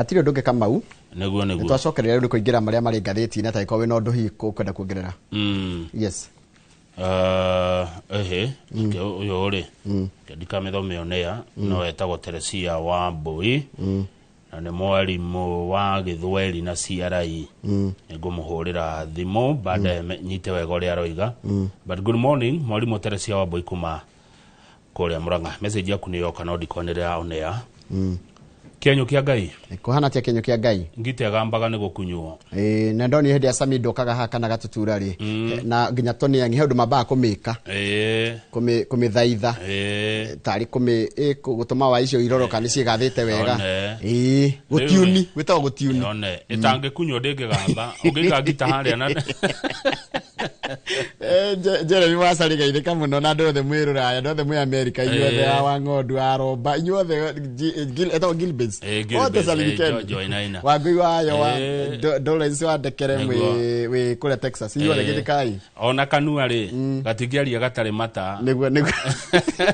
Hatirĩ ũndũ ũngĩ, Kamau. Nĩguo, nĩguo. Twacokereria rĩu nĩ kũingĩra marĩa marĩ ngathĩti-inĩ, atangĩkorwo wĩna ũndũ hihi ũkwenda kuongerera. Yes. Ehe, reke ũyũ rĩ, ndikamĩthome onea, no etagwo Teresia wa Mbui na nĩ mwarimũ wa gĩthweri na CRE. Nĩngũmũhũrĩra thimũ baadaye nyite wega ũrĩa aroiga. But good morning, mwarimũ Teresia wa Mbui kuma kũrĩa Mũrang'a. Message yaku nĩ yoka no ndikwanĩrĩra onea. Kĩenyũ kĩa Ngai. Kũhana atĩa, kĩenyũ kĩa Ngai? Ngite agambaga nĩ gũkunywo. Ĩĩ, na ndonire hĩndĩ ya Sami ndokaga haha kana gatutura rĩ, na nginya Tony he ũndũ mambaga kũmĩka, kũmĩthaitha, tarĩ kũmĩ gũtũma wa icio iroroka nĩ ciĩgathĩte wega. One. Ĩĩ, gũtiuni, gwĩtagwo gũtiuni. One, ĩtangĩkunywo ndĩngĩgamba. Ũngĩiga ngita harĩa na Jeremy Wacarĩ, geithĩka mũno na andũ othe mwĩ Rũraya, andũ othe mwĩ Amerika, inyuothe, a wa ng'ondu a Romba, inyuothe, etagwo Gilbes. Gilbes, othe salimikeni. Joinaina. Wangui wayo wa Dolores wa Ndekere, mwĩ kũrĩa Texas, inyuothe, geithĩkai. Ona kanua rĩ, gatingĩaria gatarĩ mata. Nĩguo.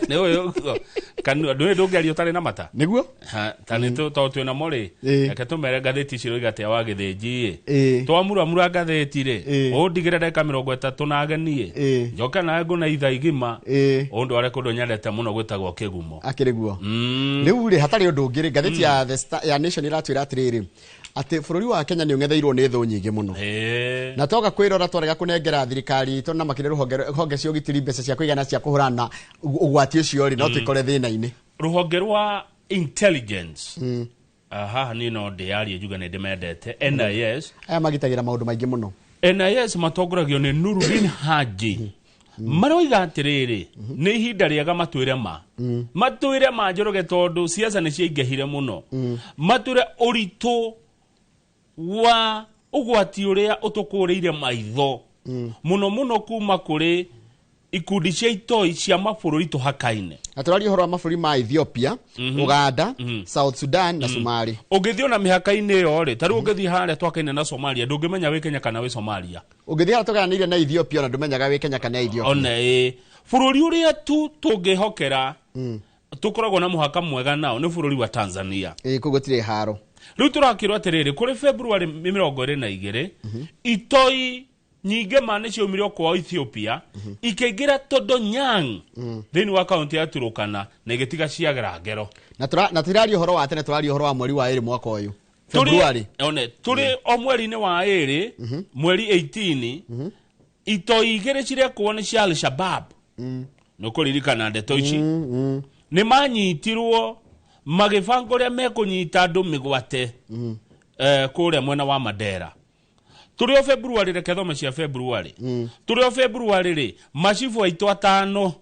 Nĩ ũyũ ũguo. Kanua ndũĩ ndũngĩaria ũtarĩ na mata. Nĩguo. Ha, ta nĩ tondũ twĩ namo rĩ, reke tũmere ngathĩti ici roiga atĩa wa gĩthĩnji ĩ. Twamuramura ngathĩti rĩ, ũndigĩre ndagĩka 30 na ageni ĩ, njoke nawe ngũne ithaa igima, ũndware kũndũ nyendete mũno gwĩtagwo Kĩgumo. Akĩrĩ guo. Rĩu rĩ, hatarĩ ũndũ ũngĩ rĩ, ngathĩti ya The Star, ya Nation ĩratwĩra atĩrĩrĩ, atĩ bũrũri wa Kenya nĩ ũng'etheirwo nĩ thũ nyingĩ mũno, na toga kwĩrora twarega kũnengera thirikari itũ na makĩria rũhonge honge cia ũgitĩri mbeca cia kũigana cia kũhũrana na ũgwati ũcio rĩ, no twĩkore thĩna-inĩ. Rũhonge rwa intelligence, haha niĩ no ndĩyarie njuge nĩ ndĩmendete, NIS. Aya magitagĩra maũndũ maingĩ mũno. NIS matongoragio nĩ Nurudin Haji. Maroiga atĩrĩrĩ, nĩ ihinda rĩega matwĩre ma, matwĩre ma, Njoroge, tondũ siasa nĩ ciaingĩhire mũno. Matwĩre ũritũ wa ũgwati ũrĩa ũtũkũrĩire maitho mũno mũno kuma kũrĩ ikundi cia itoi cia mabũrũri tũhakaine. Na tũraria ũhoro wa mabũrũri ma Ethiopia, Uganda, South Sudan na Somalia. Ũngĩthiĩ ona mĩhaka-inĩ ĩyo rĩ, ta rĩu ũngĩthiĩ harĩa twakaine na Somalia, ndũngĩmenya wĩ Kenya kana wĩ Somalia. Ũngĩthiĩ harĩa tũgayanĩire na Ethiopia, ona ndũmenyaga wĩ Kenya kana Ethiopia. One ĩ bũrũri ũrĩa tu tũngĩhokera tũkoragwo na mũhaka mwega nao nĩ bũrũri wa Tanzania. Ĩĩ, kũu gũtirĩ haro. Rĩu tũrakĩrwo atĩrĩrĩ, kũrĩ February 22 itoi nyingĩ ma nĩ ciaumire o kwao Ethiopia, ikĩingĩra Todonyang thĩinĩ wa kaunti ya Turukana na igĩtiga ciagera ngero. Na tũtiraria ũhoro wa tene, tũraria ũhoro wa mweri wa ĩrĩ mwaka ũyũ, February. One, tũrĩ o mweri-inĩ wa ĩrĩ, mweri 18, itoi igĩrĩ cirekwo nĩ cia Al-Shabab. Nĩ ũkũririkana ndeto ici, nĩ manyitirwo magĩbanga ũrĩa mekũnyita andũ mĩgwate kũrĩa mwena wa Mandera. Tũrĩ o February, reke thome cia February. Tũrĩ o February rĩ, macibũ aitũ atano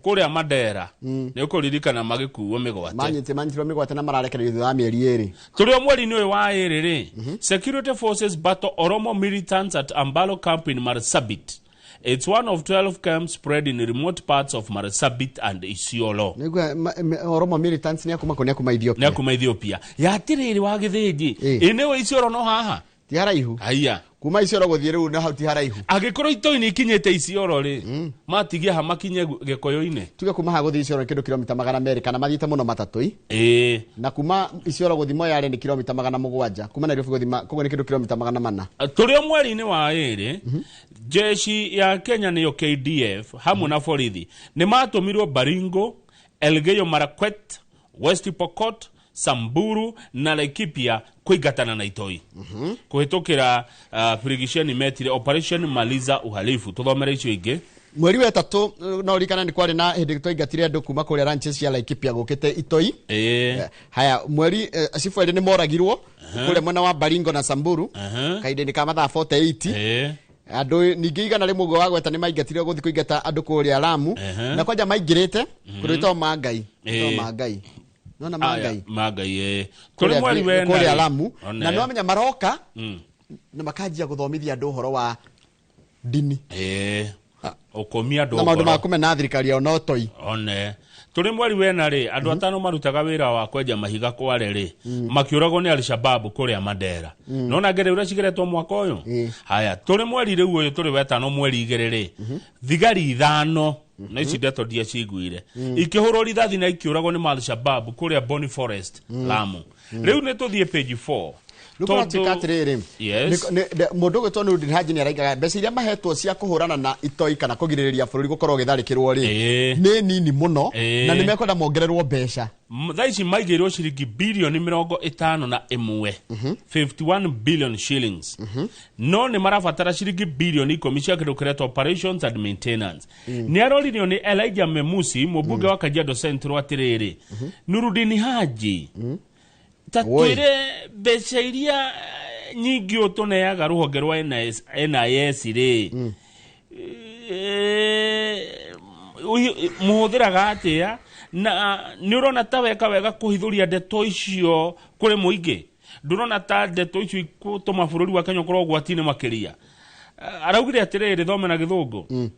kũrĩa Mandera, nĩ ũkũririkana magĩkuo mĩgwate. Manyitirwo mĩgwate na mararekererio thutha wa mĩeri 2. Tũrĩ o mweri-inĩ ũyũ wa ĩrĩ rĩ, security forces battle Oromo militants at Ambalo camp in Marsabit. It's one of 12 camps spread in remote parts of Marsabit and Isiolo. Nĩguo, Oromo militants nĩ akuma kũ? Nĩ akuma Ethiopia. Nĩ akuma Ethiopia. Yatirĩrĩ wa gĩthĩnji, ĩ nĩwe Isiolo no haha. Ti haraihu. Haiya. Kuma Isiolo gũthiĩ rĩu na hau ti haraihu. Angĩkorwo itoi nĩ ikinyĩte Isiolo rĩ, matigie ha makinye Gĩkũyũ-inĩ? Tuge kuma haha gũthiĩ Isiolo nĩ kĩndũ kilomita 200 kana mathiĩte mũno matatũ-i. Na kuma Isiolo gũthiĩ Moyale nĩ kilomita 700, kuma Nairobi gũthiĩ koguo nĩ kĩndũ kilomita 400. Tũrĩ o mweri-inĩ wa ĩrĩ, jeshi ya Kenya nĩyo KDF hamwe na borithi nĩ matũmirwo Baringo, Elgeyo Marakwet, West Pokot, Samburu na Laikipia kũingatana na itoi kũhĩtũkĩra birigiceni metire Operation Maliza Uhalifu. Tũthomere icio ingĩ. Mweri wa ĩtatũ, no ririkana nĩ kwarĩ na hĩndĩ twaingatire andũ kuma kũrĩa ranches cia Laikipia gũkĩte itoi. Haya, mweri cibũ erĩ nĩ moragirwo kũrĩa mwena wa Baringo na Samburu kahinda-inĩ ka mathaa 48. Andũ ningĩ 100 ũguo wagweta nĩ maingatirwo gũthiĩ kũingata andũ kũrĩa Lamu, na kwanja maingĩrĩte kũndũ gwĩtagwo Mangai, gwĩtagwo Mangai, nona Mangai. Mangai, ĩĩ. Tũrĩ mweri wena kũrĩa rĩ. Lamu. One. Na nĩwamenya maroka na makanjia gũthomithia andũ ũhoro wa ndini Ũkũmia andũ na maũndũ ngoro. ma kũmena thirikari yao no toi. One, tũrĩ mweri wena rĩ, andũ atano marutaga wĩra wa kwenja mahiga Kware rĩ, makĩũragwo nĩ Alshababu kũrĩa Mandera. Nona ngere ũrĩa cigeretwo mwaka ũyũ. Haya, tũrĩ mweri rĩu ũyũ tũrĩ wetano mweri 2 rĩ, thigari ithano Na ici ndeto ndiaciguire ikĩhũrwo rithathi na ikĩũragwo nĩ Al-Shabaab kũrĩa Boni Forest, Lamu. Rĩu nĩ tũthiĩ page 4. Rĩu kũratuĩka atĩrĩrĩ, Yes. mũndũ ũgwĩtwo Nurdin Haji nĩ araigaga mbeca iria mahetwo cia kũhũrana na itoi kana kũgirĩrĩria bũrũri gũkorwo ũgĩtharĩkĩrwo rĩ, nĩ nini mũno, na nĩ mekwenda mongererwo mbeca. Thaa ici maigĩirwo ciringi birioni 51, 51 billion shillings, no nĩ marabatara ciringi birioni 10 cia kĩndũ kĩretwo operations and maintenance. Nĩ aroririo nĩ Elijah Memusi, mũmbunge wa Kajiado Central, atĩrĩrĩ, Nurudini Haji, ta Woi. twĩre mbeca iria nyingĩ ũtũneaga rũhonge rwa NIS NIS rĩ, mũhũthĩraga atĩa, na nĩ ũrona ta weka wega kũhithũria ndeto icio kũrĩ mũingĩ? Ndũrona ta ndeto icio ikũtũma bũrũri wa Kenya ũkorwo ũgwati-inĩ makĩria? Araugire atĩrĩrĩ, thome na gĩthũngũ: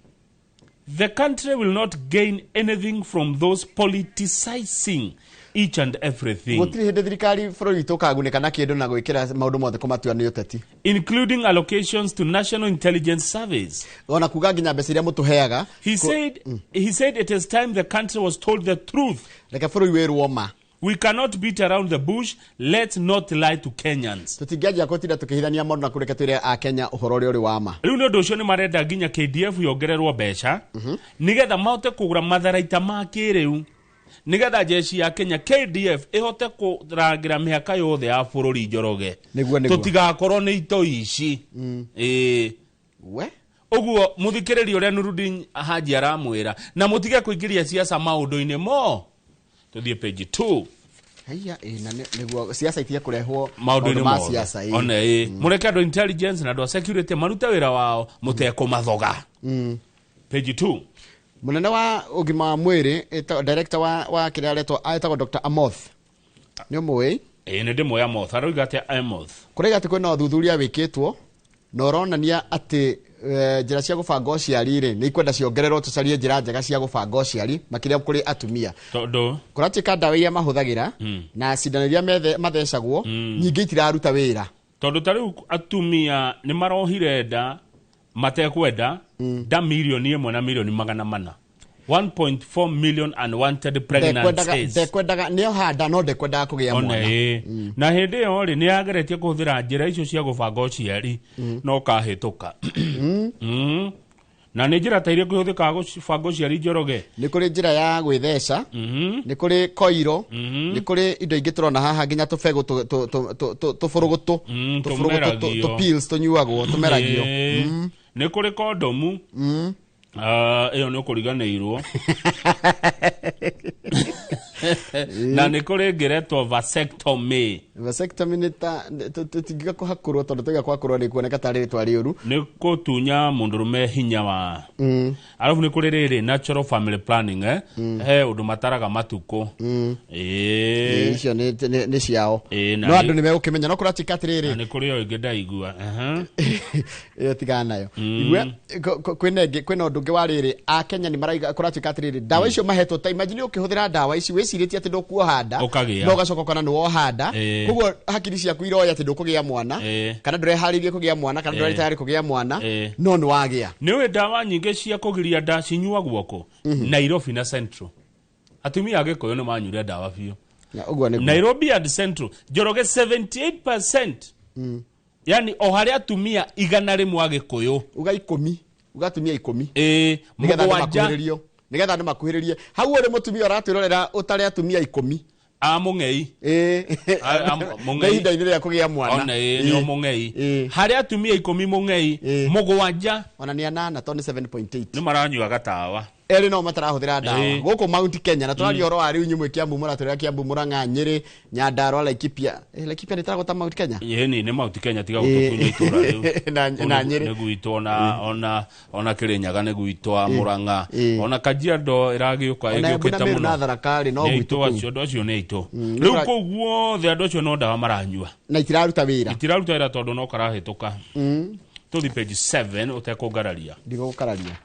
"The country will not gain anything from those politicizing each and everything," Gũtirĩ hĩndĩ thirikari bũrũri witũ ũkagunĩka na kĩndũ na gwĩkĩra maũndũ mothe kũmatua nĩ ũteti. "Including allocations to National Intelligence Service." Ona kuga nginya mbeca iria mũtũheaga. He said it is time the country was told the truth. Reke bũrũri wĩrwo ma. "We cannot beat around the bush. Let's not lie to Kenyans." Tũtingĩanjia gũtinda tũkĩhithania maũndũ na kũreke twĩre akenya ũhoro ũrĩa ũrĩ wa ma. Rĩu nĩ ũndũ ũcio nĩ marenda nginya KDF yongererwo mbeca nĩgetha mahote kũgũra matharaita ma kĩrĩu, nĩgetha jeshi ya Kenya KDF ĩhote kũrangĩra mĩhaka yothe ya bũrũri, Njoroge. Nĩguo. Tũtigakorwo nĩ itoi ici. Ĩĩ. We. Ũguo mũthikĩrĩrie ũrĩa Nurudin Haji aramwĩra, na mũtige kũingĩria siasa maũndũ-inĩ mo. Tũthiĩ page 2. Haiya, ĩ, na nĩguo siasa itige kũrehwo maũndũ-inĩ maũndũ ma mothe. siasa, ĩ. Ona ĩ, mũreke andũ intelligence na andũ a security marute wĩra wao mũtekũmathoga. Page 2. Mũnene wa ũgima wa mwĩrĩ director wa kĩrĩa aretwo, etagwo Dr. Amoth, nĩ ũmũĩ? Ĩ, nĩ ndĩmũĩ Amoth. Aroiga atĩa Amoth? Kũraiga atĩ kwĩna ũthuthuria wĩkĩtwo na ũronania atĩ njĩra cia gũbanga ũciari rĩ, nĩ ikwenda ciongererwo, tũcarie njĩra njega cia gũbanga ũciari makĩria kũrĩ atumia. Tondũ Kũratuĩka ndawa iria mahũthagĩra na cindano iria mathecagwo nyingĩ itiraruta wĩra. Tondũ ta rĩu atumia nĩ marohire nda matekwenda, nda 1.4 milioni, 1.4 million unwanted pregnancies. Ndekwendaga, nĩoha nda no ndekwendaga kũgĩa Ona mwana. ĩ, na hĩndĩ ĩyo rĩ, nĩ ageretie kũhũthĩra njĩra icio cia gũbanga ũciari no kahĩtũka. Na nĩ njĩra ta iria kũhũthĩkaga gũbanga ũciari, Njoroge? Nĩ kũrĩ njĩra ya gwĩtheca, nĩ kũrĩ koiro, nĩ kũrĩ indo ingĩ tũrona haha, nginya tũbegũ tũbũrũgũtũ, tũbũrũgũtũ, tũmeragio. Tũ pills tũnyuagwo, tũmeragio. Ĩĩ. Nĩ kũrĩ kondomu. Ah, ĩyo nĩ ũkũriganĩirwo. Na nĩ kũrĩ ĩngĩ ĩretwo vasectomy. Vasectomy nĩ ta tũtingiuga kũhakũrwo, tondũ twaiga kũhakũrwo nĩ kuoneka tarĩ rĩtwa rĩũru. Nĩ kũtunya mũndũrũme hinya wa, arabu nĩ kũrĩ rĩrĩ natural family planning, he ũndũ mataraga matukũ. Ĩĩ, Ĩĩ. icio nĩ ciao. Ĩĩ, na No andũ nĩ megũkĩmenya, no kũratuĩka atĩrĩrĩ, Na nĩ kũrĩ o ĩngĩ ndaigua. Aha. Ĩyo tigana nayo. Igue kwĩna ĩngĩ, kwĩna ũndũ ũngĩ wa rĩrĩ, akenya nĩ maraiga kũratuĩka atĩrĩrĩ, ndawa icio mahetwo, ta imagine ũkĩhũthĩra ndawa ici wĩcirĩtie atĩ ndũkuoha nda, Ũkagĩa. no ũgacoka ũkona nĩ woha nda. Koguo hakiri ciaku iroya atĩ ndũkũgĩa mwana, kana ndũreharĩirie kũgĩa mwana, kana ndũrarĩ tayarĩ kũgĩa mwana, no nĩ wagĩa. Nĩ ũĩ ndawa nyingĩ cia kũgiria nda cinyuagwo kũ? Nairobi na Central. Atumia a Gĩkũyũ nĩ manyuire ndawa biũ. Na ũguo nĩguo. Nairobi and Central, Njoroge, 78%, yani o harĩ atumia 100 a Gĩkũyũ, Uga 10, uga atumia 10, nĩgetha andũ 7 makuhĩrĩrio, nĩgetha andũ makuhĩrĩrie hau ũrĩ mũtumia ũratwĩrorera ũtarĩ atumia 10. A mũng'ei. A- mũng'ei. Na ihinda-inĩ rĩa kũgĩa mwana. Ona ĩ, nĩ o mũng'ei. Harĩ atumia 10 mũng'ei, 7. Ona nĩ anana, tondũ nĩ 7.8. Nĩ maranyua gatawa. Erĩ no matarahũthĩra ndawa. Gũkũ Mount Kenya, na tũraria ũhoro wa rĩu nyumwe Kiambu, mũratwĩra Kiambu, Mũrang'a, Nyĩrĩ, Nyandarua, Laikipia. Laikipia nĩ ĩtaragwo ta Mount Kenya? Ĩni nĩ Mount Kenya, tiga gũtũtunya itũra rĩu. Na Nyĩrĩ. Nĩ gwitũ, ona Kĩrĩnyaga nĩ gwitũ, Mũrang'a, ona Kajiado ĩragĩũka. Ona Embu na Ĩgĩũkĩte Meru mũno. na Tharaka rĩ, no Nĩ gwitũ aitũ kũu. acio, andũ acio nĩ aitũ. Rĩu kũu guothe andũ acio no ndawa maranyua. Na itiraruta wĩra. Itiraruta wĩra tondũ no karahĩtũka. Tũthi page 7 ũtekũngararia. Ndigũgũkararia.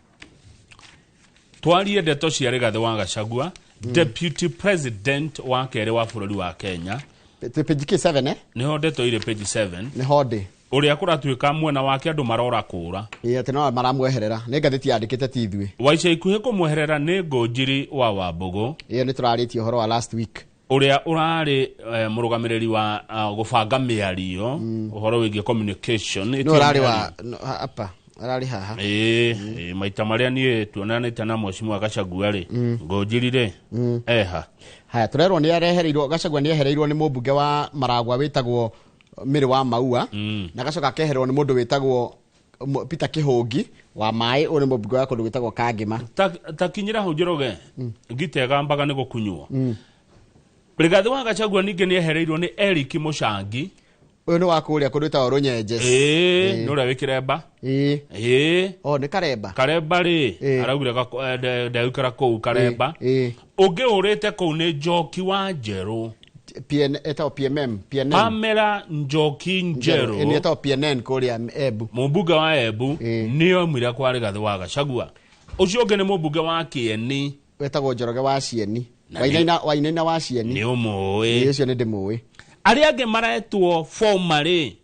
Twarie ndeto cia Rigathĩ wa Gachagua, deputy president wa kerĩ wa bũrũri wa Kenya. Page K7, eh? Nĩho ndeto irĩ, page 7. Nĩ hondĩ. Ũrĩa kũratuĩka mwena wake andũ marora kũra. Ĩĩ, atĩ no maramweherera. Nĩ ngathĩti yandĩkĩte, ti ithuĩ. Wa ica ikuhĩ kũmweherera nĩ Ngũnjiri wa Wambũgũ. Ĩyo nĩ tũrarĩtie ũhoro wa last week. Ũrĩa ũrarĩ mũrũgamĩrĩri wa gũbanga mĩario, ũhoro wĩgiĩ communication. No ũrarĩ wa no, apa ararĩ haha. Ĩĩ, maita marĩa niĩ tuonanĩte na mheshimiwa Gachagua rĩ, Ngũnjiri rĩ eha. Haya, tũrerwo nĩ arehereirwo, Gachagua nĩ ehereirwo nĩ mũmbunge wa Maragwa wĩtagwo Mĩrĩ wa Maua, na gacoka akehererwo nĩ mũndũ wĩtagwo Peter Kĩhũngi wa maĩ, ũyũ nĩ mũmbunge wa kũndũ gwĩtagwo Kangĩma. Ta kinyĩra hau, Njoroge, ngita ĩgambaga nĩ gũkunywo. Rigathĩ wa Gachagua ningĩ nĩ ehereirwo nĩ Eric Mũcangi. Ũyũ nĩ wa kũrĩa kũndũ gwĩtagwo Rũnyenje. Ĩĩ, nĩ ũrĩa wĩ Kĩremba. Ĩĩ. O nĩ Karemba. Karemba rĩ, araugire ndegũikara kũu Karemba. Ũngĩ ũrĩte kũu nĩ Njoki wa Njerũ. PN, etagwo PMM, PNN. Pamela Njoki Njerũ. Nĩ etagwo PNN kũrĩa Embu. Mũmbunge wa Embu nĩ oimire kwa Rigathĩ wa Gachagua. Ũcio ũngĩ nĩ mũmbunge wa Kĩeni. Wetagwo Njoroge wa Cieni. Na Wainaina wa Cieni. Nĩ ũmũĩ. Ĩĩ, ũcio nĩ ndĩmũĩ. Arĩa angĩ maretwo formerly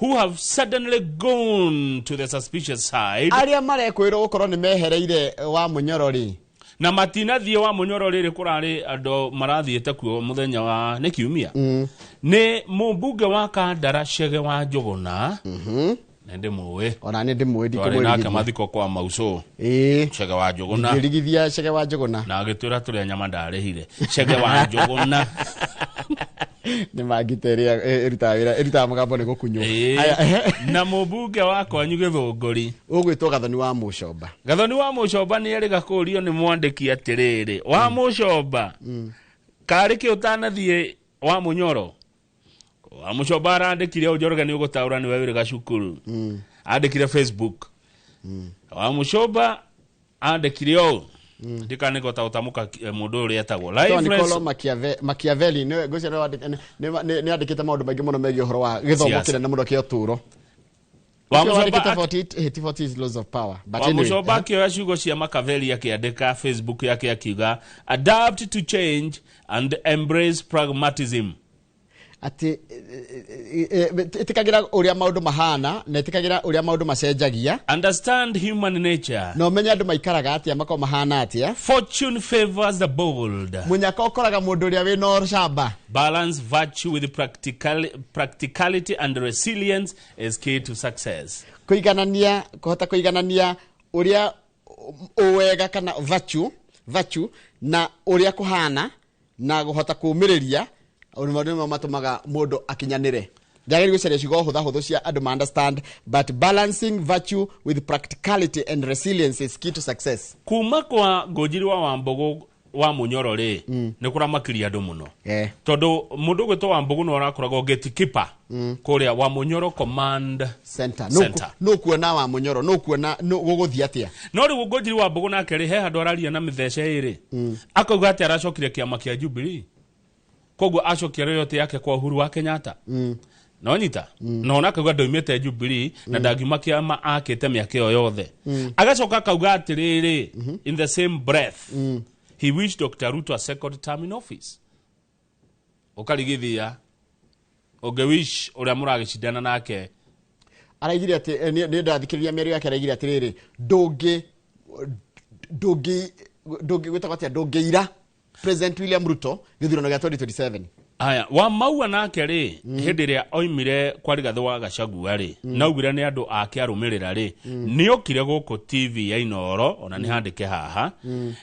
who have suddenly gone to the suspicious side. Arĩa marekwĩrwo gũkorwo nĩ mehereire wa Mũnyoro rĩ, na matinathiĩ wa Mũnyoro rĩrĩ, kũrarĩ andũ marathiĩte kuo mũthenya wa nĩ kiumia, nĩ mũmbunge wa Kandara Cege wa Njũgũna, nĩ ndĩmũĩ. Ona nĩ ndĩmũĩ. Twarĩ nake Ndikũmwĩrigithia. Mathiko kwa Maucũ. Cege wa Njũgũna. Ndingĩrigithia Cege wa Njũgũna. Na agĩtwĩra tũrĩa nyama ndarĩhire, Cege wa Njũgũna. Nĩ mangita ĩrĩa ĩrutaga wĩra, ĩrutaga mũgambo nĩ gũkunywo. Haya. Na mũmbunge wa kwanyu Gĩthũngũri. Ũgwĩtwo Gathoni wa Mũcomba. Gathoni wa Mũcomba nĩ erĩga kũũrio nĩ mwandĩki atĩrĩrĩ, wa Mũcomba, karĩ kĩ ũtanathiĩ wa Mũnyoro? Wa Mũcomba arandĩkire ũũ, Njoroge, nĩ ũgũtaũra, nĩwe wĩrĩga cukuru. Andĩkire Facebook, wa Mũcomba andĩkire ũũ, ndikanĩgota gũtamũka mũndũ ũrĩa etagwo. To Life Niccolo Machiavelli nĩ ngwĩciria nĩ andĩkĩte maũndũ maingĩ mũno megiĩ ũhoro wa gĩthomo Siasa. kĩnene mũno kĩa ũtũũro. Wa Ũcio Mũcomba wandĩkĩte 48 48 laws of power. But wa anyway, Mũcomba akĩoya ciugo cia Makaveli akĩandĩka Facebook yake akiuga, "Adapt to change and embrace pragmatism." Atĩ ĩtĩkagĩra ũrĩa maũndũ mahana na ĩtĩkagĩra ũrĩa maũndũ macenjagia. Understand human nature. Na ũmenye andũ maikaraga atĩa, makoragwo mahana atĩa. Fortune favors the bold. Mũnyaka ũkoraga mũndũ ũrĩa wĩna ũcamba. Balance virtue with practicality and resilience is key to success. Kũiganania, kũhota kũiganania ũrĩa ũwega kana virtue na ũrĩa kũhana na kũhota kũũmĩrĩria, maũndũ nĩmo matũmaga mũndũ akinyanĩre. Ndiagĩrĩire gũcaria ciugo hũthahũthũ cia andũ ma understand, but balancing virtue with practicality and resilience is key to success. Kuma kwa Ngũnjiri wa Wambũgũ wa Mũnyoro rĩ, nĩ kũramakiria andũ mũno, tondũ mũndũ ũgwĩtwo Wambũgũ nĩ ũrakoragwo gatekeeper kũrĩa wa Mũnyoro command center. Center. Nũ kuona wa Mũnyoro, nũ kuona gũgũthiĩ atĩa. No rĩu Ngũnjiri wa Mbũgũ nake rĩ, he handũ araria na mĩthece ĩrĩ, akauga atĩ aracokire kĩama kĩa Jubilee, koguo acokia royalty yake kwa Uhuru wa Kenyatta. No nyita na ona akauga ndoimĩte Jubilee na ndangiuma kĩama akĩte mĩaka ĩyo yothe. Agacoka akauga atĩrĩrĩ, in the same breath he wished Dr. Ruto a second term in office. Ũkarigithia ũngĩ wish ũrĩa mũragĩcindana nake. Araigire atĩ nĩ ndathikĩrĩria mĩario yake, araigire atĩrĩrĩ, ndũngĩ gwĩtagwo atĩa, ndũngĩira President William Ruto gĩthurano gĩa 2027. Aya, wa Maua nake rĩ, hĩndĩ ĩrĩa oimire kwa Rigathĩ wa Gachagua rĩ, naugire nĩ andũ ake arũmĩrĩra rĩ, nĩ okire gũkũ TV ya Inoro, ona nĩ handĩke haha,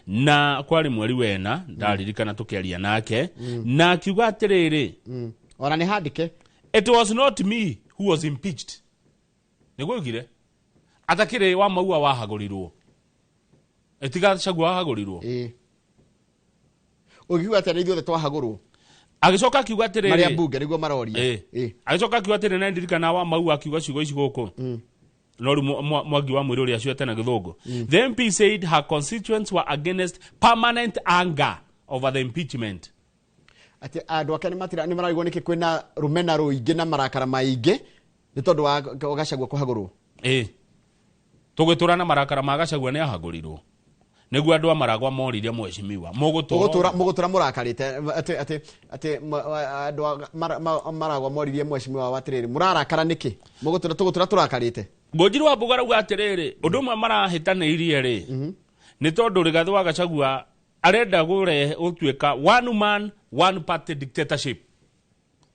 na kwarĩ mweri wena, ndaririkana tũkĩaria nake, na akiuga atĩrĩrĩ, Ona nĩ handĩke. "It was not me who was impeached." Nĩguo oigire, atakĩrĩ wa Maua wahagũrirwo, ĩtiga Gachagua wahagũrirwo. Ĩĩ, ũngiuga atĩa nĩ ithuothe twahagũrwo? Agĩcoka akiuga marĩa atĩrĩrĩ, mbunge nĩguo maroria. Agĩcoka akiuga atĩrĩ, na ndirikana wa Maua akiuga ciugo ici gũkũ, no rĩu Mwangi wa mwĩrĩ ũrĩa aciĩte na gĩthũngũ. The MP said her constituents were against permanent anger over the impeachment. Atĩ andũ ake nĩ mararigwo nĩkĩ kwĩna rũmena rũingĩ na marakara maingĩ nĩ tondũ wa Gachagua kũhagũrwo. Ĩ tũgĩtũra na marakara ma Gachagua nĩ ahagũrirwo. Nĩguo andũ a Maragwa moririe mheshimiwa mũgũtũra Mũgũtũra mũrakarĩte atĩ andũ a Maragwa moririe mheshimiwa wa atĩrĩrĩ, mũrarakara nĩkĩ? Mũgũtũra tũgũtũra tũrakarĩte. Ngũnjiri wa Mbuga arauga atĩrĩrĩ, ũndũ ũmwe marahĩtanĩirie rĩ, nĩ tondũ Rigathĩ wa Gachagua arenda gũrehe gũtuĩka one man one party dictatorship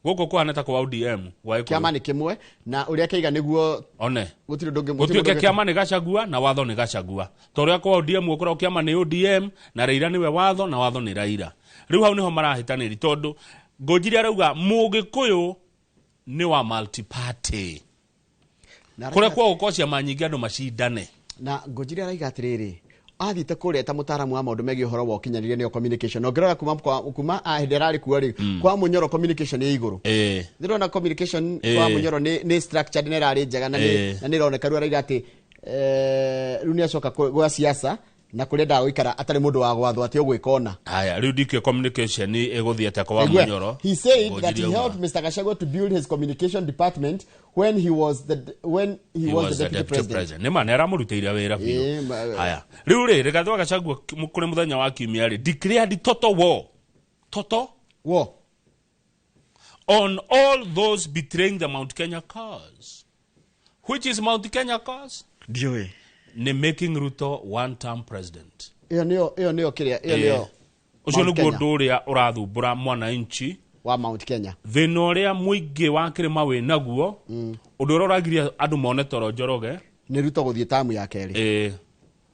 gũkũ kũhana ta kwa ODM gwa Gĩkũyũ. Kĩama nĩ kĩmwe na ũrĩa kĩiga nĩguo one gũtirĩ ũndũ ũngĩ gũtuĩke kĩama nĩ Gachagua na watho nĩ Gachagua, ta ũrĩa kwa ODM gũkoragwo kĩama nĩ ODM na Raila nĩwe watho na watho nĩ Raila. Rĩu hau nĩho marahĩtanĩri, tondũ Ngũnjiri arauga Mũgĩkũyũ nĩ wa multi-party, kũrĩa kwa gũkorwo ciama nyingĩ andũ macindane. Na Ngũnjiri araiga atĩrĩrĩ, athiĩte kũrĩa ta mũtaaramu wa maũndũ megiĩ ũhoro wa ũkinyanĩria, nĩyo communication. Na ũngĩrora kuma hĩndĩ ĩrarĩ kuo rĩ, kwa Mũnyoro communication ĩ igũrũ. Ndĩrona communication kwa Mũnyoro nĩ structured na ĩrarĩ njega na nĩ ĩroneka. Rĩu araiga atĩ rĩu nĩ acoka gwa siasa na kũrĩa endaga gũikara atarĩ mũndũ wa gwathwo atĩ ũgwĩka ũna. Haya, rĩu ndikĩũĩ communication ĩgũthiĩ atĩa kwa Mũnyoro. He said that he helped Mr. Gachagua to build his communication department when he was the deputy president. Nĩ ma nĩ aramũrutĩire wĩra biũ. Haya, rĩu rĩ, Rigathĩ wa Gachagua kũrĩ mũthenya wa kiumia rĩ declared total war, total war on all those betraying the Mount Kenya cause. Which is Mount Kenya cause? Ndiũĩ. Ni making Ruto one term president. Ĩyo nĩyo kĩrĩa ĩyo nĩyo. Ũcio Mount nĩguo Kenya. ũndũ ũrĩa ũrathumbũra mwananchi wa Mount Kenya. Thĩna ũrĩa mũingĩ wa kĩrĩma wĩ naguo, ũndũ ũrĩa ũragiria andũ mone toro Njoroge, nĩ Ruto gũthiĩ tamu ya kerĩ.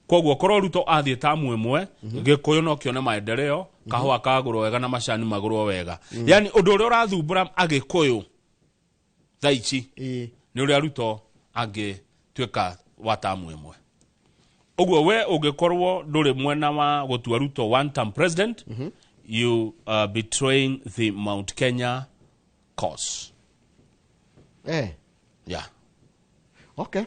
Koguo korwo Ruto athiĩ tamu ĩmwe, Gĩkũyũ no kĩone maendeleo, kahũa kagũrwo wega na macani magũrwo wega. Yani ũndũ ũrĩa ũrathumbũra Agĩkũyũ thaa ici nĩ ũrĩa Ruto angĩtuĩka wa tamu ĩmwe. Ũguo we ũngĩkorwo ndũrĩ mwena wa gũtua Ruto one term president, you are betraying the Mount Kenya cause. Yeah. Okay.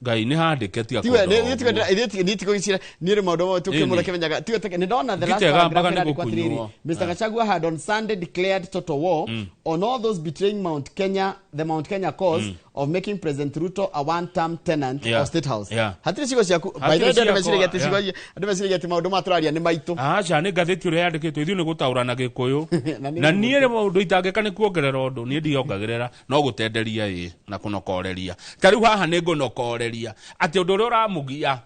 Ngai nĩ handĩke tiga tiwe kũndora ũguo. Niĩ tigũgĩcira niĩ rĩ maũndũ mamwe tũkĩmũra Ĩni. kĩmenyaga tiwe nĩ ndona the last Ngite paragraph gambaga nĩ ĩrandĩkwo atĩrĩrĩ, gũkunywo. Mr. Gachagua had on Sunday declared total war on all those betraying Mount Kenya, the Mount Kenya cause of making President Ruto a one-term tenant of State House. Hatirĩ ciugo ciaku by the way. Hatirĩ andũ meciragia atĩ ciakwa. ciugo, andũ meciragia atĩ maũndũ maya tũraria nĩ maitũ. Aca, nĩ ngathĩti ũrĩa yandĩkĩtwo, ithuĩ nĩ gũtaũra na Gĩkũyũ. Na nĩ Na niĩ rĩ, maũndũ itangĩka nĩ kuongerera ũndũ, niĩ ndiongagĩrĩra, no gũtenderia ĩ na kũnokoreria. Ta rĩu haha nĩ ngũnokoreria atĩ ũndũ ũrĩa ũramũgia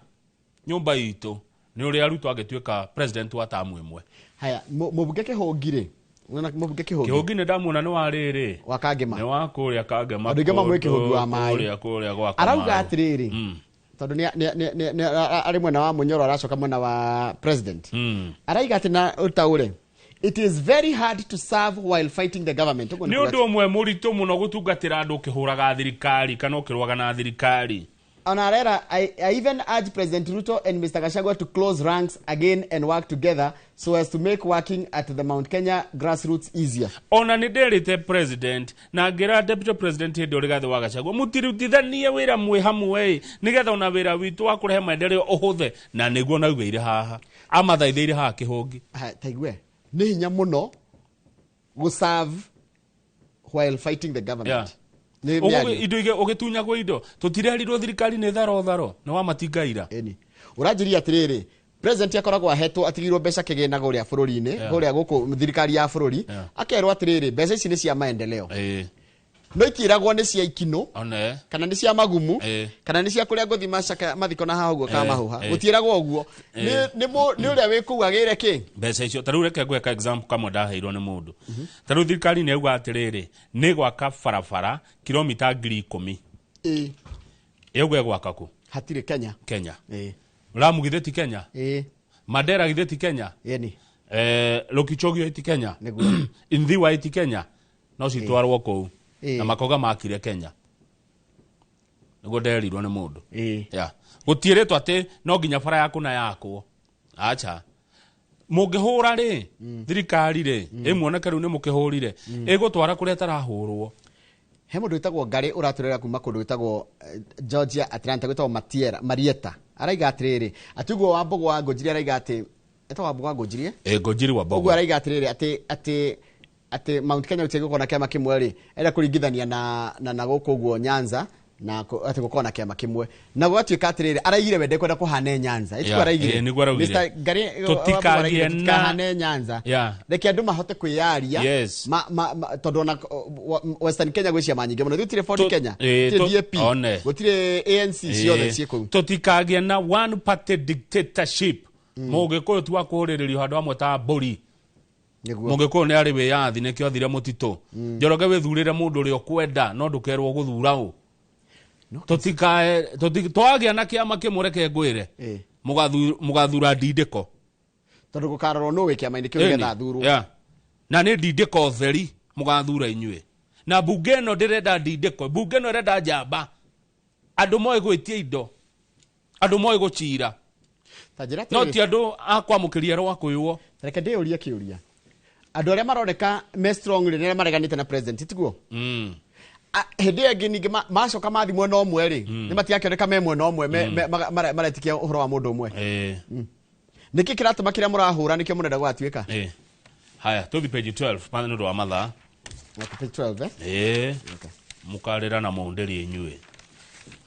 nyũmba itũ nĩ ũrĩa Ruto angĩtuĩka president wa tamu ĩmwe. Haya, mũmbunge Kĩhũngi rĩ, Unaona mũmbunge Kĩhũngi? Kĩhũngi nĩ ndamuona nĩ wa rĩrĩ wa Kangema. Nĩ wa kũrĩa Kangema. Andũ aingĩ mamũĩ kũndũ Kĩhũngi wa maĩ. kũrĩa gwa Arauga Kamau. atĩrĩrĩ, tondũ arĩ mwena wa Mũnyoro, aracoka mwena wa president, araiga atĩ na ũtaũre, it is very hard to serve while fighting the government. Ũguo nĩ Nĩ kuga ũndũ ũmwe mũritũ mũno gũtungatĩra andũ ũkĩhũraga thirikari kana ũkĩrũaga na thirikari. Ona arera, I even urge President Ruto and Mr. Gachagua to close ranks again and work together so as to make working at the Mount Kenya grassroots easier. Ona nĩ nderĩte president na ngĩra deputy president hĩndĩ ĩyo Rigathĩ wa Gachagua mũtirutithanie wĩra mwĩ hamwe ĩ, nĩgetha ona wĩra witũ wa kũrehe maendeleo ũhũthe, na nĩguo naugĩire haha amathaithĩire haha Kĩhũngi. Ha, taigue nĩ hinya mũno gũserve while fighting the government. Nĩ Ũguo mĩario. Indo igĩ ũgĩtunyagwo indo, tũtirerirwo thirikari nĩ tharo tharo nĩ wa matingaira. Ĩni ũranjĩria atĩrĩrĩ, president akoragwo ahetwo, atigirwo mbeca kĩgĩna kũrĩa bũrũri-inĩ, kũrĩa gũkũ thirikari ya bũrũri, akerwo atĩrĩrĩ, mbeca ici nĩ cia maendeleo, no itiragwo nĩ cia ikinũ one kana nĩ cia magumu kana nĩ cia kũrĩa ngũthi macaka mathiko na haha ũguo kamahuha. Gũtiĩragwo ũguo. Nĩ ũrĩa wĩ kũu agĩre kĩ Mbeca icio. Ta rĩu reke ngwĩka example kamwe ndaheirwo nĩ mũndũ. Ta rĩu thirikari nĩ yauga atĩrĩrĩ, nĩ gwaka barabara kilomita 10,000. Yauga ĩgwaka kũ? Hatirĩ Kenya. Kenya. Lamu githĩ ti Kenya? Mandera githĩ ti Kenya? Ĩni. Lokichogio ti Kenya? Nĩguo. Inthiwa ti Kenya? No citwarwo kũu na makoga makire Kenya, nĩguo nderirwo nĩ mũndũ. Yeah. Gũtiĩrĩtwo atĩ no nginya bara yaku na yakwo, acha. Mũngĩhũra rĩ, thirikari rĩ ĩmuoneke rĩu nĩ mũkĩhũrire, ĩgũtwara kũrĩa ĩtarahũrwo. He mũndũ wĩtagwo Ngarĩ ũratũrera kuma kũndũ gwĩtagwo Georgia, Atlanta, gwĩtagwo Matiera Marieta, araiga atĩrĩrĩ, atĩ ũguo Wambũgũ wa Ngũnjirie araiga atĩ etagwo Wambũgũ wa Ngũnjirie. Ngũnjiri wa Ũguo Mbogo. araiga atĩrĩrĩ, atĩ Mount Kenya gũtiagĩkorwo na kĩama kĩmwe rĩ, enda kũringithania na gũkũ ũguo Nyanza. Na atĩ gũkorwo na kĩama kĩmwe na gũgatuĩka atĩrĩrĩ, araigire we ndekwenda kũhane Nyanza. Ĩtiguo? Yeah, Araigire. Nĩguo araugire. Mr. Ngari Tũtikagĩe Tũtikahane Nyanza. Reke andũ mahote kwĩyaria. Tondũ ona Western Kenya gwĩ ciama nyingĩ mũno. Gũtirĩ Ford Kenya, gũtirĩ DAP, one. gũtirĩ ANC, ciothe ciĩ kũu. Tũtikagĩe na one party dictatorship. Mũgĩkũyũ ti wa kũhũrĩrĩrio handũ hamwe ta mbũri. Mũgĩkũyũ nĩ arĩ wĩyathi, nĩkĩo athire mũtitũ. Njoroge, wĩthurĩre mũndũ ũrĩa ũkwenda, no ndũkerwo gũthura ũ. Tũtikae twagĩa na kĩama kĩmwe, reke ngwĩre, mũgathura ndindĩko. Tondũ gũkarorwo nũ wĩ kĩama-inĩ kĩu nĩgetha athurwo. Yeah. Na nĩ ndindĩko theri mũgathura inyuĩ, na mbunge ĩno ndĩrenda ndindĩko, mbunge ĩno ĩrenda njamba, andũ moĩ gwĩtia indo, andũ moĩ gũcira. Ta njĩra No atĩrĩrĩ, ti andũ a kwamũkĩria rwakwĩwo. Reke ndĩyũrie kĩũria, andũ arĩa maroneka me strong rĩ, nĩ arĩa mareganĩte na president, tiguo? Hĩndĩ ĩyo ĩngĩ ningĩ macoka mathi mwena ũmwe rĩ, nĩ matigakĩoneka me mwena ũmwe, maretĩkia ũhoro wa mũndũ ũmwe. Nĩkĩ kĩratũma kĩrĩa mũrahũra nĩkĩo mũrenda gũgatuĩka? Haya, tũthi page 12 pale nĩ ũndũ wa mathaa. Okay, page 12, eh? Okay. Mũkarĩra na mũndĩri inyuĩ,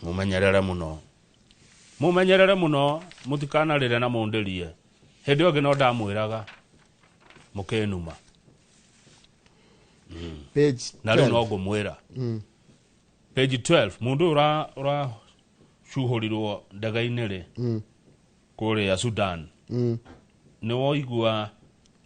mũmenyerere mũno, mũmenyerere mũno, mũtikanarĩre na mũndĩrie. Hĩndĩ ĩyo ĩngĩ no ndamwĩraga mũkĩnuma. Page Na rĩu 12. No ngũmwĩra page 12, mũndũ ũyũ ũracuhũrirwo ndege-inĩ rĩ kũrĩa Sudan, nĩ woigua?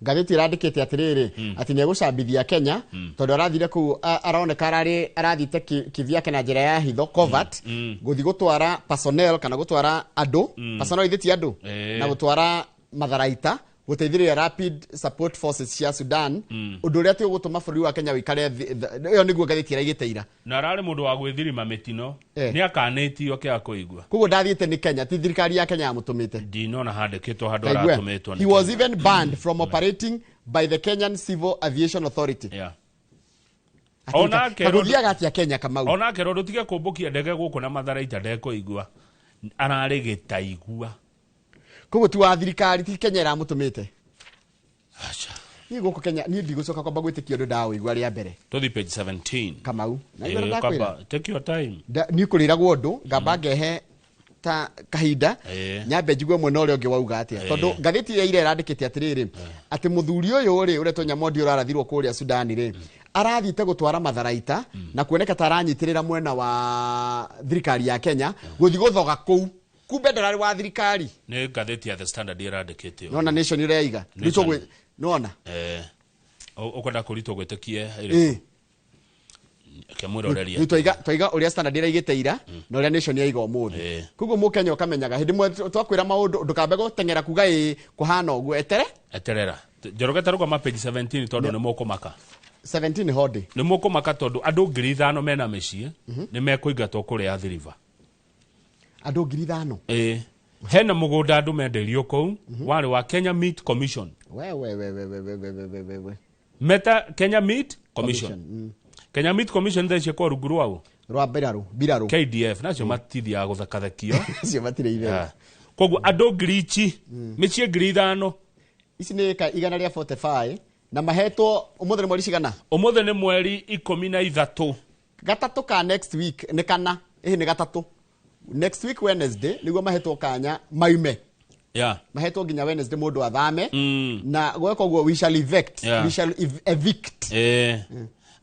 Ngathĩti ĩrandĩkĩte atĩrĩrĩ, atĩ nĩ egũcambithia Kenya tondũ arathire kũu, aroneka ararĩ arathiĩte kivyake na njĩra ya hitho, covert, gũthiĩ gũtwara personnel kana gũtwara andũ, personnel ithe ti andũ, na gũtwara matharaita gũteithĩrĩria Rapid Support Forces cia Sudan, ũndũ ũrĩa ti ũgũtũma bũrũri wa Kenya ũikare ĩyo nĩguo ngathĩti ĩraigĩte ira. Na ararĩ mũndũ wa gwĩthirima mĩtino. Nĩ akanĩtio kĩa kũigua. Koguo ndathiĩte nĩ Kenya, ti thirikari ya Kenya yamũtũmĩte. Ndinona handĩkĩtwo handũ Taigua. aratũmĩtwo nĩ He was Kenya. even banned from operating by the Kenyan Civil Aviation Authority. Onake Kagũthiaga atĩa Kenya, Kamau? Onake ro ndũtige kũmbũkia ndege gũkũ na matharaita, ndekũigua ararĩ gĩtaigua. Koguo ti wa thirikari, ti Kenya ĩramũtũmĩte. Aca. Niĩ gũkũ Kenya, niĩ ndigũcoka kwamba gwĩtĩkia ũndũ ndaũigua rĩa mbere. Tũthi page 17. Kamau, na igũrũ ndakwĩra. Kaba, take your time. Niĩ kũrĩragwo ũndũ ngamba ngehe ta kahinda, nyambe njigue mwena ũrĩa ũngĩ wauga atĩa, tondũ ngathĩti ya ira ĩrandĩkĩte atĩrĩrĩ, atĩ mũthuri ũyũ rĩ, ũretwo Nyamondi, ũrarathirwo kũrĩa Sudani rĩ, arathiĩte gũtwara matharaita na kuoneka ta aranyitĩrĩra mwena wa thirikari ya Kenya gũthiĩ gũthoga kũu, kumbe ndararĩ wa thirikari. Nĩ ngathĩti ya The Standard ĩrandĩkĩte ũguo. Nona Nation ĩraiga. Nation. Nona. Ũkwenda kũritwo gwĩtĩkie ĩrĩkũ? Kĩmwĩroreria. Rĩu twaiga ũrĩa Standard ĩraigĩte ira na ũrĩa Nation yaiga ũmũthĩ. Koguo mũkenya ũkamenyaga hĩndĩ ĩmwe twakwĩra maũndũ, ndũkambe gũteng'era kuga ĩ kũhana ũguo, etere. Eterera, Njoroge, tarũgama page 17 tondũ nĩ mũkũmaka. 17 hondĩ. Nĩ mũkũmaka tondũ andũ 5,000 mena mĩciĩ nĩ mekũingatwo kũrĩa Athi River. Andũ 5,000? Ĩĩ, hena mũgũnda andũ mendeirio kũu warĩ wa Kenya Meat Commission. We we we we we we we we we we we. Meta Kenya Meat Commission. Commission. Kenya Meat Commission thaa ici ĩkorwo rungu rwao. Rwa mbirarũ. KDF nacio matithiaga gũthekathekio. Acio matirĩ itherũ. Koguo andũ ngiri ici, mĩciĩ 5,000. Ici nĩ ĩka 145 na mahetwo ũmũthĩ nĩ mweri cigana? Ũmũthĩ nĩ mweri 13. Gatatũ ka next week, nĩ kana ĩhĩ nĩ gatatũ next week, Wednesday, nĩguo mahetwo kanya maume. Mahetwo nginya Wednesday mũndũ athame, na gweka ũguo we shall evict. We shall evict.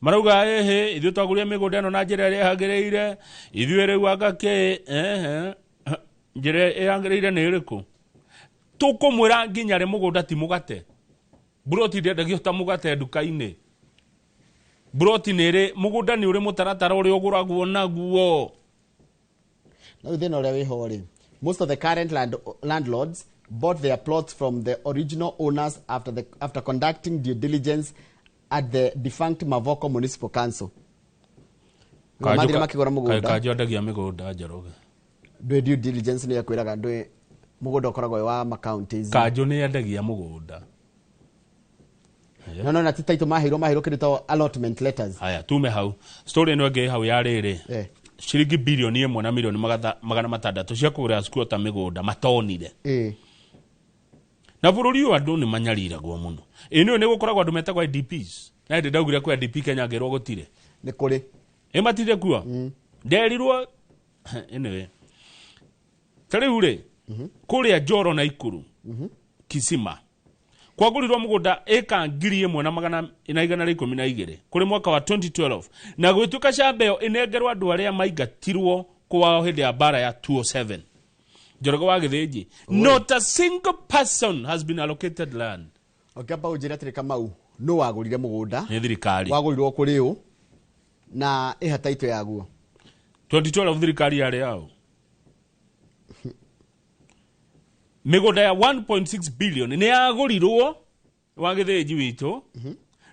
Marauga ĩhĩ, ithuĩ twagũrire mĩgũnda ĩno na njĩra ĩrĩa ĩhagĩrĩire, ithuĩ rĩu anga kĩ ehe njĩra ĩyagĩrĩire nĩ ĩrĩkũ? Tũkũmwĩra nginya rĩ? Mũgũnda ti mũgate, mburoti ndendagio ta mũgate nduka-inĩ. Mburoti nĩ ĩrĩ mũgũnda, nĩ ũrĩ mũtaratara ũrĩa ũgũragwo naguo. Na rĩu thĩna ũrĩa wĩho rĩ, most of the current landlords bought their plots from the original owners after conducting due diligence at the defunct Mavoko Municipal Council. Mathire makĩgũra mũgũnda. Kanjũ endagia mĩgũnda, Njoroge. Ndwĩ due diligence nĩ ekwĩraga ndwĩ mũgũnda ũkoragwo wĩ wa ma counties. Kanjũ nĩ endagia mũgũnda. No no na ti title maheirwo kĩndũ ta allotment letters. Haya, tume hau. Story ĩno ĩngĩ hau ya rĩrĩ, ciringi 1 bilioni na milioni 600 cia kũgũrĩra squatter mĩgũnda matonire. Na bũrũri ũyũ andũ nĩ manyariragwo mũno. Ĩ nĩ nĩ gũkoragwo andũ metagwo IDPs, na hĩndĩ ndaugire kwĩ IDP Kenya, ngĩrwo gũtirĩ. Nĩ kũrĩ. Ĩ matirĩ kuo, nderirwo. Anyway, ta rĩu rĩ, kũrĩa Njoro na Ikuru Kisima kwagũrirwo mũgũnda ĩka 1112 kũrĩ mwaka wa 2012, na gwĩtuĩka camba ĩyo ĩnengerwo andũ arĩa maingatirwo kwao hĩndĩ ya mbara ya 207. Njoroge wa Gĩthĩnji, not a single person has been allocated land. Ũngĩamba ũnjĩre atĩrĩ, Kamau, nũ wagũrire mũgũnda? Nĩ thirikari. Wagũrirwo kũrĩ ũ na ĩha taito yaguo? 2012 thirikari yarĩ yao. Mĩgũnda ya 1.6 billion nĩ yagũrirwo wa Gĩthĩnji witũ,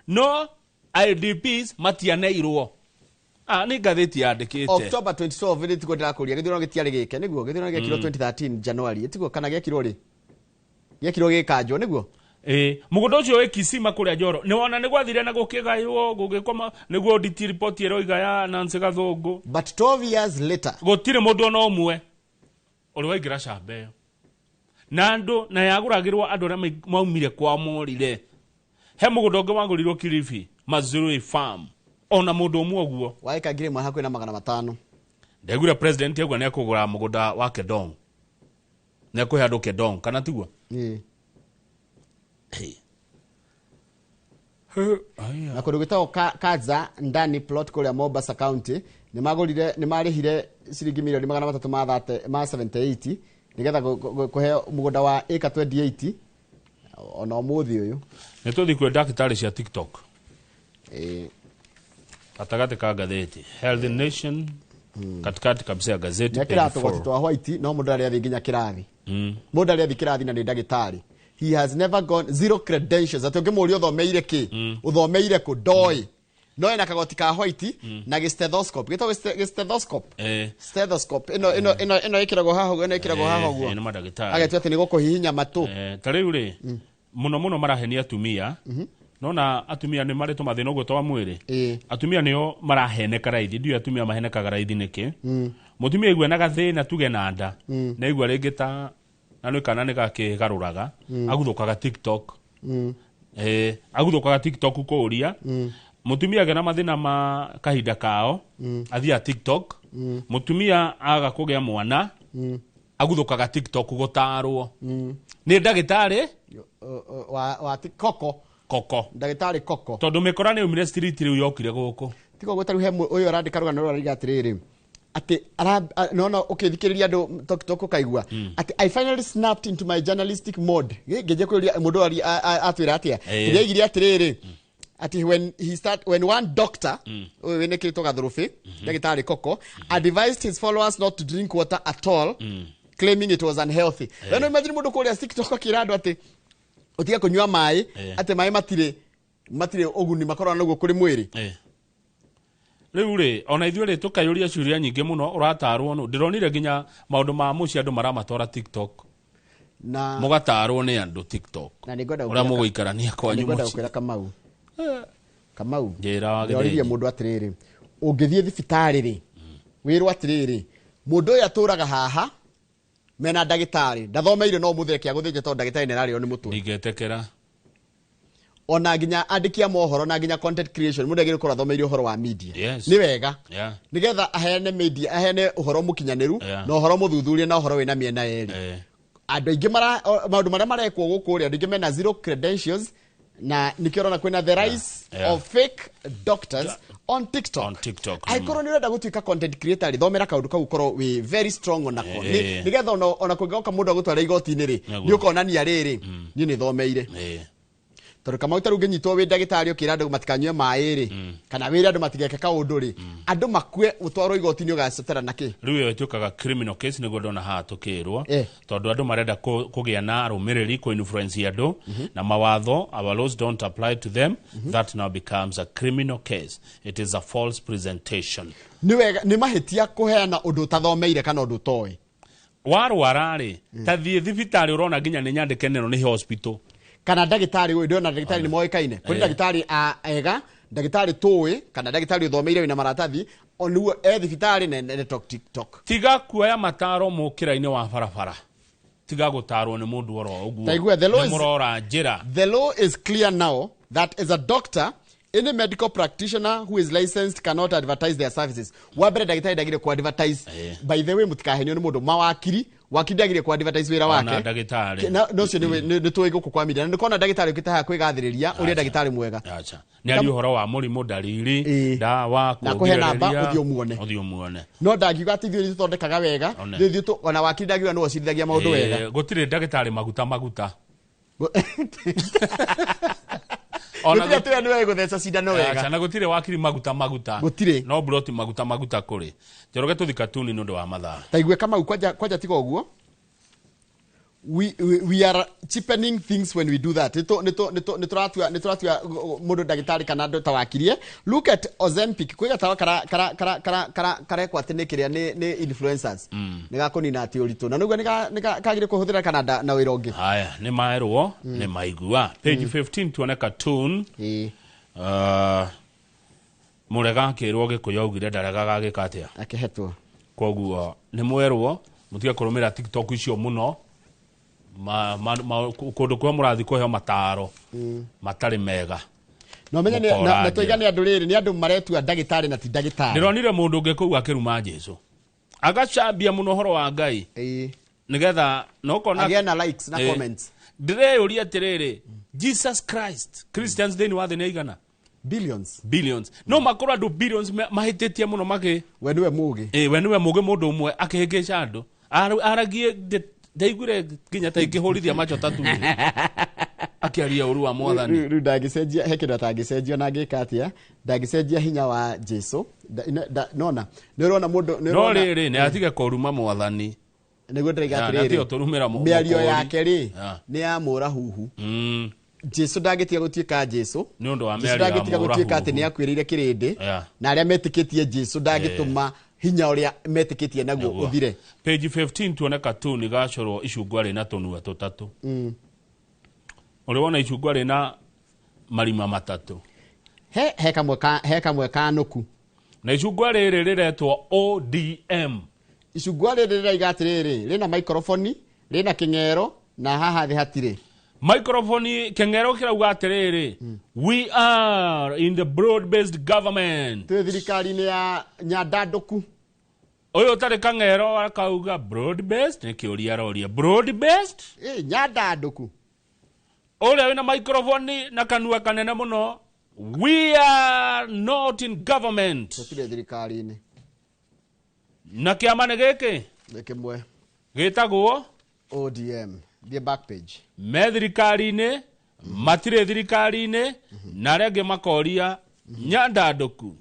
no IDPs matianeirwo. Nĩ ngathĩti yandĩkĩte. October 2012 nĩ tiguo ndĩrakũria, gĩthurano gĩtiarĩ gĩke nĩguo? Gĩthurano gĩekirwo 2013 January, tiguo? Kana gĩekirwo rĩ? Gĩekirwo gĩkanjwo nĩguo? Ĩ, mũgũnda ũcio wĩ Kisima kũrĩa Njoro nĩ wona nĩ gwathire na gũkĩgaywo gũgĩkoma, nĩguo audit report ĩroiga ya Nancy Gathũngũ. But 12 years later, gũtirĩ mũndũ ona ũmwe ũrĩ waingĩra camba ĩyo, na andũ na yagũragĩrwo andũ arĩa maumire kwa morire. He mũgũnda ũngĩ wagũrirwo Kilifi, Mazurui Farm, ona mũndũ ũmwe ũguo. Wa ĩka 1500. Ndaiguire president auga nĩ ekũgũra mũgũnda wa Kedong, nĩ ekũhe andũ Kedong, kana tiguo? Ĩĩ. Hey. Na kũndũ gwĩtagwo Kaza Ndani plot kũrĩa Mombasa County nĩ magũrire, nĩ marĩhire ciringi mirioni 300 ma thate ma 78 nĩgetha kũheo mũgũnda wa ĩka 28 ona ũmũthĩ ũyũ. Nĩ tũthiĩ kwĩ ndagĩtarĩ cia TikTok. Ĩĩ. Gatagatĩ ka ngathĩti Healthy Nation, katikati kabisa ya gazeti, page Nĩekĩraga tũgoti 4. twa white, no mũndũ arĩa athiĩ nginya kĩrathi, mũndũ arĩa athiĩ kĩrathi na nĩ ndagĩtarĩ, he has never gone, zero credentials, atĩ ũngĩmũria ũthomeire kĩ, ũthomeire kũ, ndoĩ, no ena kagoti ka white na gĩ stethoscope, gĩtagwo gĩ stethoscope. Stethoscope ĩno ĩkĩragwo haha ũguo, ĩno ĩkĩragwo haha ũguo. Nĩ mandagĩtarĩ. Agetua atĩ nĩ gũkũhihinya matũ. Ta rĩu rĩ, mũno mũno marahenia atumia. Nona atumia nĩ marĩ tũmathĩna ũguo twa mwĩrĩ. Atumia nĩo maraheneka raithi. Ndiũĩ atumia mahenekaga raithi nĩkĩ. Mũtumia aigua na gathĩna, tuge na nda, na aigua rĩngĩ ta na nĩ kana nĩ gakĩgarũraga, aguthũkaga TikTok. Aguthũkaga TikTok kũũria. Mũtumia agĩa na mathĩna ma kahinda kao, athiaga TikTok. Mũtumia aga kũgĩa mwana, aguthũkaga TikTok gũtarwo nĩ ndagĩtarĩ. Wa koko. Koko. Ndagĩtarĩ koko. Tondũ mĩkora nĩ yaumire street, rĩu yokire gũkũ. Tiga ũguo, tarĩu he ũyũ arandĩka rũgano rũrũ, arauga atĩrĩrĩ, atĩ nona ũkĩthikĩrĩria andũ TikTok ũkaigua atĩ "I finally snapped into my journalistic mode." Ngĩnjia kũria mũndũ atwĩra atĩa. Kĩrĩa aigire atĩrĩrĩ, atĩ when he start, when one doctor ũyũ wĩnĩkĩtwo gathũrũbĩ, ndagĩtarĩ koko, advised his followers not to drink water at all, claiming it was unhealthy. We no imagine mũndũ kũrĩa TikTok akĩra andũ atĩ ũtige kũnyua maĩ, atĩ maĩ matirĩ ũguni makoragwo naguo kũrĩ mwĩrĩ. Rĩu rĩ, ona ithuĩ rĩ, tũkayũria ciũria nyingĩ mũno. Ũratarwo nũ? Ndĩronire nginya maũndũ ma mũciĩ andũ maramatwara TikTok. Na mũgatarwo nĩ andũ TikTok na nĩngwenda ũrĩa mũgũikarania kwanyu nĩngwenda mũciĩ. Gũkwĩra Kamau, Kamau, Njĩra wa ndĩroririe Gĩthĩnji. Mũndũ atĩrĩrĩ, ũngĩthiĩ thibitarĩ rĩ, wĩrwo atĩrĩrĩ, mũndũ ũyũ atũraga haha mena ndagĩtarĩ ndathomeire, no mũtheke agũthĩnje tondũ ndagĩtarĩ nĩararĩo nĩ mũtwe. Ndingĩtĩkĩra. Ona nginya andĩki a mohoro na nginya content creation, mũndũ agĩrĩirwo gũkorwo athomeire ũhoro wa media. Nĩ wega nĩgetha aheane media, aheane ũhoro mũkinyanĩru na ũhoro mũthuthurie na ũhoro wĩna mĩena yerĩ. Andũ aingĩ maũndũ marĩa marekwo gũkũ rĩ, andũ aingĩ mena zero credentials, na nĩkĩo ũrona kwĩna the rise of fake doctors on TikTok. On TikTok. Angĩkorwo nĩ ũrenda gũtuĩka content creator rĩ, thomera kaũndũ kau, ũkorwo wĩ very strong onako. Nĩgetha ona kũngĩgoka mũndũ agũtwara igoti-inĩ rĩ, nĩ ũkonania rĩrĩ, niĩ nĩ thomeire. Tondũ Kamau, tarĩu ũngĩnyitwo wĩ ndagĩtarĩ ũkĩra andũ matikanyue maĩ rĩ, kana wĩre andũ matigeke kaũndũ rĩ, andũ makue, ũtwarwo igoti-inĩ, ũgacetera na kĩ? Rĩu ĩyo ĩtuĩkaga criminal case, nĩguo ndona haha tũkĩrwo. Tondũ andũ marenda kũgĩa na arũmĩrĩri, kũ influence andũ, na mawatho, our laws don't apply to them. That now becomes a criminal case. It is a false presentation. Nĩ wega, nĩ mahĩtia kũheana ũndũ ũtathomeire kana ũndũ ũtoĩ. Warwara rĩ, ta thiĩ thibitarĩ. Ũrona nginya nĩ nyandĩke nĩno nĩ hospital. Kana ndagĩtarĩ ũyũ, ndĩrona ndagĩtarĩ nĩ moĩkaine kũrĩ ndagĩtarĩ a ega, ndagĩtarĩ tũĩ, kana ndagĩtarĩ ũthomeire wĩna maratathi oniguo e thibitarĩ na ene TikTok. Tiga kuoya mataro mũkĩra-inĩ wa barabara, tiga gũtarwo nĩ mũndũ oro ũguo. Taigua, the law Nĩ mũrora njĩra. The law is clear now that as a doctor Any medical practitioner who is licensed cannot advertise their services. Wa mbere, ndagĩtarĩ ndagĩrĩire ku advertise. By the way, mũtikahenio nĩ mũndũ, mawakiri, wakiri ndagĩrĩire ku advertise wĩra Ona wake. ndagĩtarĩ. Na ũcio nĩ tũĩ gũkũ kwa media, na nĩkona ndagĩtarĩ ũkĩte haha kwĩgathĩrĩria ũrĩa ndagĩtarĩ mwega. Acha, nĩ ari ũhoro wa mũrimũ, ndariri, ndawa. Na kũhe namba, kũgirĩrĩria. ũthiĩ ũmuone. Ũthiĩ ũmuone. No ndangiuga atĩ ithuĩ nĩtũthondekaga wega. One. Ithuĩ ona wakiri ndangiuga nĩwe ũcirithagia maũndũ wega. Gũtirĩ ndagĩtarĩ maguta maguta. Ona Gũtirĩ atĩ we nĩwe gũtheca cindano wega. Acha, na gũtirĩ wakiri maguta maguta. Gũtirĩ. No broti maguta maguta kũrĩ Njoroge. Tũthi katuni nĩ ũndũ wa mathaa. Ta igue, Kamau, kwanja kwanja tiga ũguo, we are cheapening things when we do that. Nĩ tũratua mũndũ ndagĩtarĩ kana andũ ta wakirie. Look at Ozempic, kwĩ gatawa kara kara kara kara kara karekwo atĩ nĩ kĩrĩa nĩ influencers, nĩ gakũnina atĩ ũritũ, na nĩguo nĩ kagĩrĩire kũhũthĩra kana na wĩra ũngĩ. Haya, nĩ maerwo, nĩ maigua. Page 15 tuone cartoon. Mũrega akĩrwo Gĩkũyũ augire ndaregaga agĩka atĩa? Akĩhetwo. Koguo nĩ mwerwo mũtige kũrũmĩrĩra TikTok icio mũno. Kũndũ kũrĩa mũrathiĩ kũheo mataro matarĩ mega. No menye Mũkora na tũiga njĩra. nĩ andũ rĩrĩ, nĩ andũ maretua ndagĩtarĩ na ti ndagĩtarĩ. Ndĩronire mũndũ ũngĩ kũu akĩruma Jesu, agacambia mũno ũhoro wa Ngai, nĩgetha na ũkona Agĩe na likes na comments. Ndĩreyũria atĩrĩrĩ, Jesus Christ, Christians thĩinĩ wa thĩ nĩ aigana? Billions. Billions. No makorwo andũ billions mahĩtĩtie mũno makĩ We nĩwe mũgĩ. Ĩ, we nĩwe mũgĩ. Mũndũ ũmwe akĩhĩngĩca andũ. Aragie ndaiguire nginya ta ingĩhũrithia macho tatu akĩaria ũru wa Mwathani. Rĩu ndangĩcenjia, he kĩndũ atangĩcenjia na angĩka atĩa, ndangĩcenjia hinya wa Jesu. Nona nĩ ũrona mũndũ nĩ No ũrona rĩrĩ, nĩ atige kũruma Mwathani. Nĩguo ndĩraiga Ya, atĩrĩrĩ, na tiga tũrumĩra mĩario mũkũũri. yake rĩ, Ya. nĩ ya mũrahuhu. Jesu ndangĩtiga gũtuĩka Jesu. Nĩ ũndũ wa Jesu mĩario ya ndangĩtiga gũtuĩka atĩ mũrahuhu. nĩ akuĩrĩire kĩrĩndĩ Ya. na arĩa metĩkĩtie Jesu ndangĩtũma hinya ũrĩa metĩkĩtie naguo Nĩguo. ũthire. Page 15 tuone katuni gacorwo icungwa rĩna tũnua tũtatũ. Ũrĩ wona icungwa rĩna marima matatũ? He kamwe kanũku. Na icungwa rĩrĩ rĩretwo ODM. Icungwa rĩrĩ rĩraiga atĩrĩrĩ, rĩna microphone, rĩna kĩng'ero, na haha thĩ hatirĩ. Microphone, kĩng'ero kĩrauga atĩrĩrĩ, "We are in the broad based government." Twĩ thirikari-inĩ ya nyandandũku. Ũyũ ũtarĩ kang'ero akauga broad based nĩ kĩũria aroria, broad based. Ĩ, nyandandũku. Ũrĩa wĩna microphone na kanua kanene mũno, "We are not in government." Tũtirĩ thirikari-inĩ. Na kĩama nĩ gĩkĩ? Nĩ kĩmwe. Gĩtagwo ODM. Thiĩ back page. Me thirikari-inĩ, matirĩ thirikari-inĩ, na arĩa angĩ makoria nyandandũku.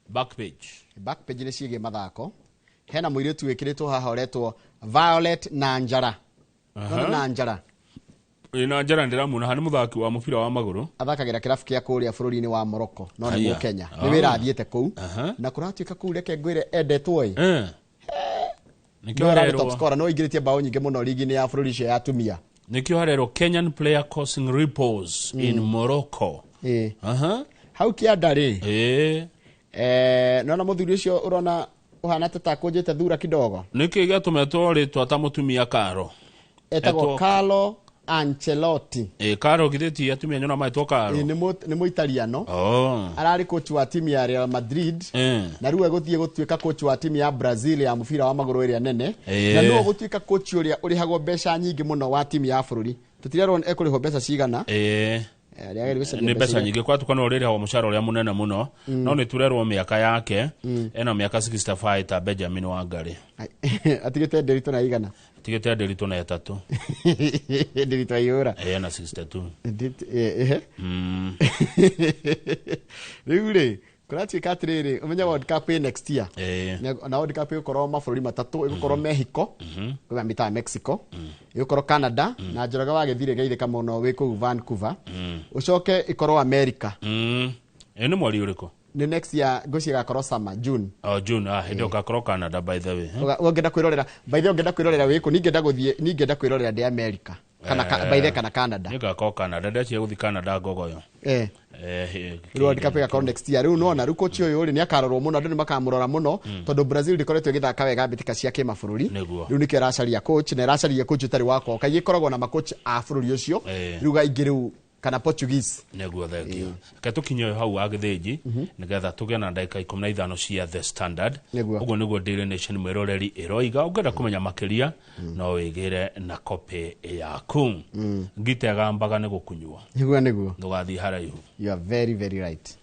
Back page. Back page nĩ ciĩgiĩ mathako. Hena mũirĩtu wĩkĩrĩtwo haha ũretwo Violet Nanjara. Nona Nanjara? Ĩ, na njara ndĩramuona haha, nĩ mũthaki wa mũbira wa magũrũ. Athakagĩra kĩrabu kĩa kũrĩa bũrũri-inĩ wa Morocco, no nĩ Aya. Mũkenya. Ah. Nĩ wĩra athiĩte kũu. Na kũratuĩka kũu, reke ngwĩre, endetwo ĩ. Nĩkĩo Nĩwe ararĩ top harerwo scorer, no aingĩrĩtie bao nyingĩ mũno ligi-inĩ ya bũrũri ũcio ya atumia. Nĩkĩo harerwo "Kenyan player causing ripples in Morocco". Hau kĩanda rĩ, nona mũthuri ũcio ũrona ũhana ta takũnjĩte thura kidogo? Nĩkĩ gĩatũmetwo rĩtwa ta mũtumia Karo? Etagwo Carlo Ancelotti. Ĩ, Karo githĩ ti atumia nyona maĩtwo Karo? Ĩ, nĩ Mũitaliano. Ararĩ coach wa timu ya Real Madrid, na rĩu egũthiĩ gũtuĩka coach wa timu ya Brazil ya mũbira wa magũrũ ĩrĩa nene. Na nĩwe ũgũtuĩka coach ũrĩa ũrĩhagwo mbeca nyingĩ mũno wa timu ya bũrũri. Tũtirerwo ekũrĩhwo mbeca cigana. Rĩagĩrĩire gũcaria Nĩ mbeca iria- nyingĩ kwatuka no rĩrĩhagwo mũcara ũrĩa mũnene mũno, no nĩ turerwo mĩaka yake, ena mĩaka 65 ta Benjamin Wangari. Atigĩte Ndĩritũ na igana. Tigĩte Ndĩritũ na ĩtatũ. Ndĩritũ aiyũra. Ena 62. Ehe. Rĩu rĩ, kũratuĩka atĩrĩrĩ, ũmenye World Cup ĩ next year. Na World Cup ĩgũkorwo mabũrũri matatũ: ĩgũkorwo Mexico, kwĩ mĩtaga Mexico, ĩgũkorwo Canada, na Njoroge wa gĩthirĩ geithĩka mũno wĩ kũu Vancouver, ũcoke ĩkorwo America. Ĩ, nĩ mweri ũrĩkũ? Nĩ next year, ngwĩciria ĩgakorwo summer, June. Oh, June. Ah, hĩndĩ ĩyo ngakorwo Canada, by the way. Ũngĩenda kwĩrorera, by the way, ũngĩenda kwĩrorera wĩkũ? Ningĩenda gũthiĩ, ningĩenda kwĩrorera ndĩ America kana by the way, kana Canada. Nĩ ngakorwo Canada, ndeciria gũthiĩ Canada ngogoyo. Rĩu World Cup ĩgakorwo next year. Rĩu nona rĩu coach ũyũ rĩ, nĩ akarorwo mũno, andũ nĩ makamũrora mũno tondũ Brazil ndĩkoretwo ĩgĩthaka wega mbĩtĩka cia kĩmabũrũri. Rĩu nĩkĩo ĩracaria coach, na ĩracaria coach ũtarĩ wa kwao. Kaingĩ ĩkoragwo na macoach a bũrũri ũcio. Rĩu kaingĩ rĩu Kana Portuguese. Nĩguo, thengio. Reke tũkinye hau wa Gĩthĩnji nĩgetha tũgĩe na ndagĩka 15 cia The Standard. Ũguo nĩguo Daily Nation, mwĩroreri, ĩroiga. Ũngĩenda kũmenya makĩria no wĩgĩre na copy yaku. Ngita ĩgambaga nĩ gũkunyua. Nĩguo. Ndũgathiĩ haraihu. You are very very right.